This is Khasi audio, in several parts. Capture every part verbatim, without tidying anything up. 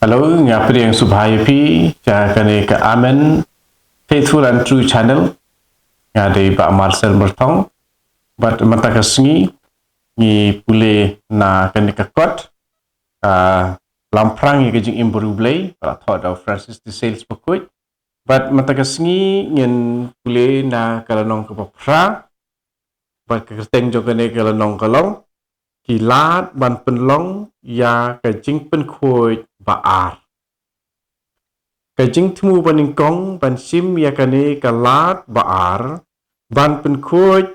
Hello, nga pdiang sngewbha ïa phi sha kane ka Amen Faithful and True Channel. Nga dei Bah Marcel Myrthong. Bad mynta ka sngi ngi pule na kane ka kot, ah, Lamphrang ïa ka Jingim Bariewblei, ba la thoh da u Francis de Sales Bakhuid. Bad mynta ka sngi ngin pule na ka lynnong kaba phra. Bad ka kyrteng jong kane ka lynnong ka long, Ki Lad Ban Pynlong ïa ka Jingpynkhuid Ba Ar. Ka jingthmu banyngkong ban shim ïa kane ka lad ba ar ban pynkhuid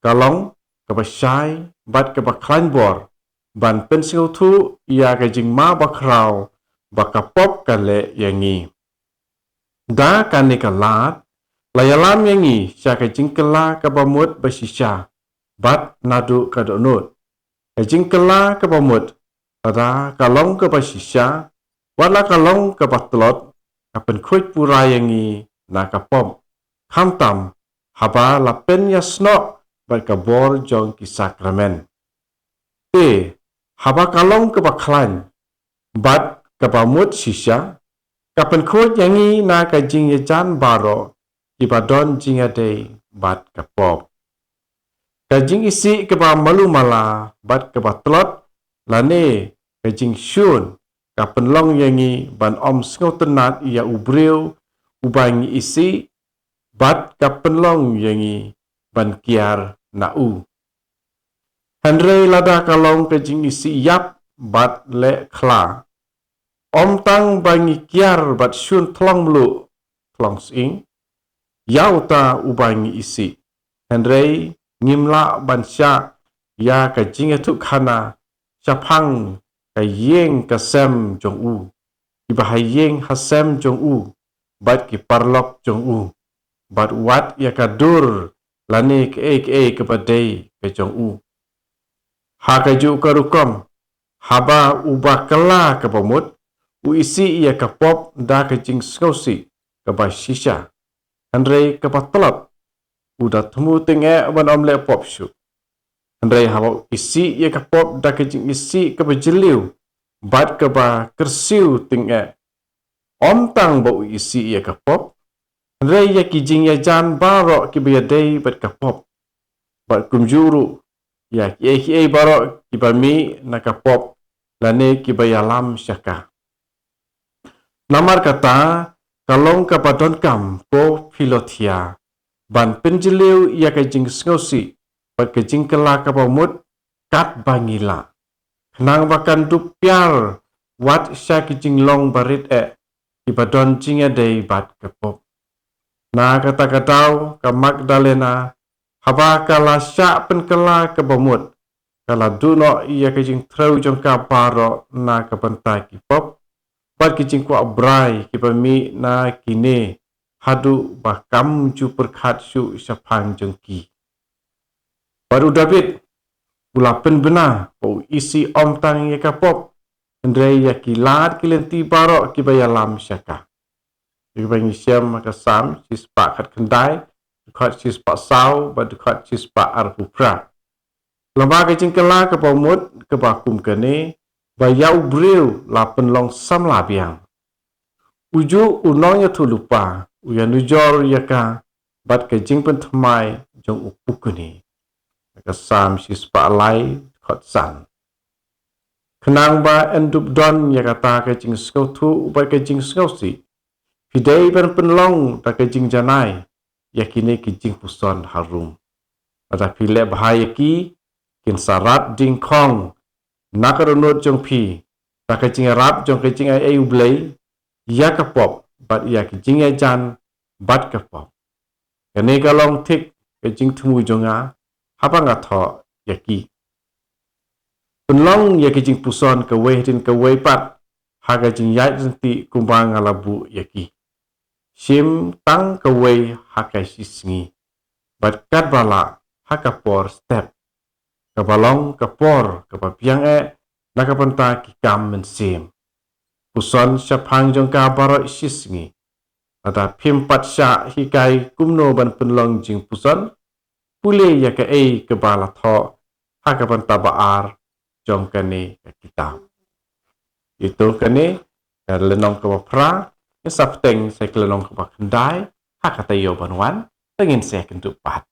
ka long kaba shai bad kaba khlaiñ bor ban pynsngewthuh ïa ka jingma bakhraw ba ka pop ka leh ïa ngi. Da kane ka lad la ïalam ïa ngi sha ka jingkylla kaba mut ba shisha bad naduh ka dohnud. Ka jingkylla kaba mut, lada ka long kaba shisha, wat la ka long kaba tlot, ka pynkhuid pura ïa ngi na ka pop, khamtam haba la pynïasnoh bad ka bor jong ki sakramen. Te haba ka long kaba khlaiñ bad kaba mut shisha, ka pynkhuid ïa ngi na ka jingïajan baroh kiba don jingïadei bad ka pop. Ka jingisih kaba malu mala bad kaba tlot lane ka jingshun ka pynlong ïa ngi ban ym sngewtynnat ïa u briew uba ngi isih bad ka pynlong ïa ngi ban kiar na u. Hynrei lada ka long ka jingisih ïap bad leh khla, ym tang ba ngi kiar bad shun thlong mluh thlong sying ïa uta uba ngi isih, hynrei ngim lah ban shah ïa ka jingïathuhkhana shaphang ka ïing ka sem jong u, kiba ha ïing ha sem jong u bad ki paralok jong u, bad wat ïa ka dur lane kaei kaei kaba dei ka jong u. Ha kajuh ka rukom, haba uba kylla kaba mut u isih ïa ka pop da ka jingsngewsih kaba shisha, hynrei kaba tlot u da thmu tyngeh ban ym leh pop shuh. Hynrei haba u isih ïa ka pop da ka jingisih kaba jylliew bad kaba kyrsiew tyngeh, ym tang ba u isih ïa ka pop, hynrei ïa ki jingïajan baroh kiba ïadei bad ka pop, bad kumjuh ruh ïa kiei kiei baroh kiba mih na ka pop lane kiba ïalam sha ka. Namar kata, ka long kaba donkam, ko Philothea, ban pynjylliew ïa ka jingsngewsih bad ka jingkylla kaba mut katba ngi lah, khnang ba kan dup piar wat sha ki jinglong barit eh kiba don jingïadei bad ka pop. Na kata ka daw ka Magdalena, haba ka la shah pynkylla kaba mut, ka la duh noh ïa ka jingthrew jong ka baroh na ka bynta ki pop bad ki jingkwah brai kiba mih na kine, haduh ba kam ju pyrkhat shuh shaphang jong ki. Bad u Dabid u la pynbna ba u isih ym tang ïa ka pop, hynrei ïa ki lad ki lynti baroh kiba ïalam sha ka. Ïa kiba ngi shem ha ka Salm shispah khatkhyndai, dkhot shispah saw bad dkhot shispah arphew phra. Lyngba ka jingkylla kaba mut kaba kum kane, ba ïa u briew la pynlong samla biang, u juh u nongïathuhlypa u ïanujor ïa ka bad ka jingpynthymmai jong u pukni. Ka Salm shispah lai, dkhot san. Khnang ba yn dup don ïa kata ka jingsngewthuh bad ka jingsngewsih, phi dei ban pynlong da ka jingjanai ïa kine ki jingpuson harum. Lada phi leh bha ïa ki, kin sa rat dingkhong na ka dohnud jong phi da ka jingïarap jong ka jingaiei U Blei ïa ka pop bad ïa ka jingïajan bad ka pop. Kane ka long thik ka jingthmu jong nga haba nga thoh ïa ki. Pynlong ïa ka jingpuson kawei hadien kawei pat ha ka jingïaid ryntih kumba nga la buh ïa ki. Shim tang kawei ha ka shi sngi, bad katba lah ha ka por step, kaba long ka por kaba biang eh na ka bynta ki kam mynsiem. Puson shaphang jong ka baroh shi sngi. Lada phim pat shah hikai kumno ban pynlong jingpuson, pule ïa kaei kaba la thoh ha ka bynta ba ar jong kane ka kitab. Ito kane Ka lynnong kaba phra, ngin sa bteng sa ka lynnong kaba khyndai ha ka taïew ban wan, te ngin sa ïakynduh pat.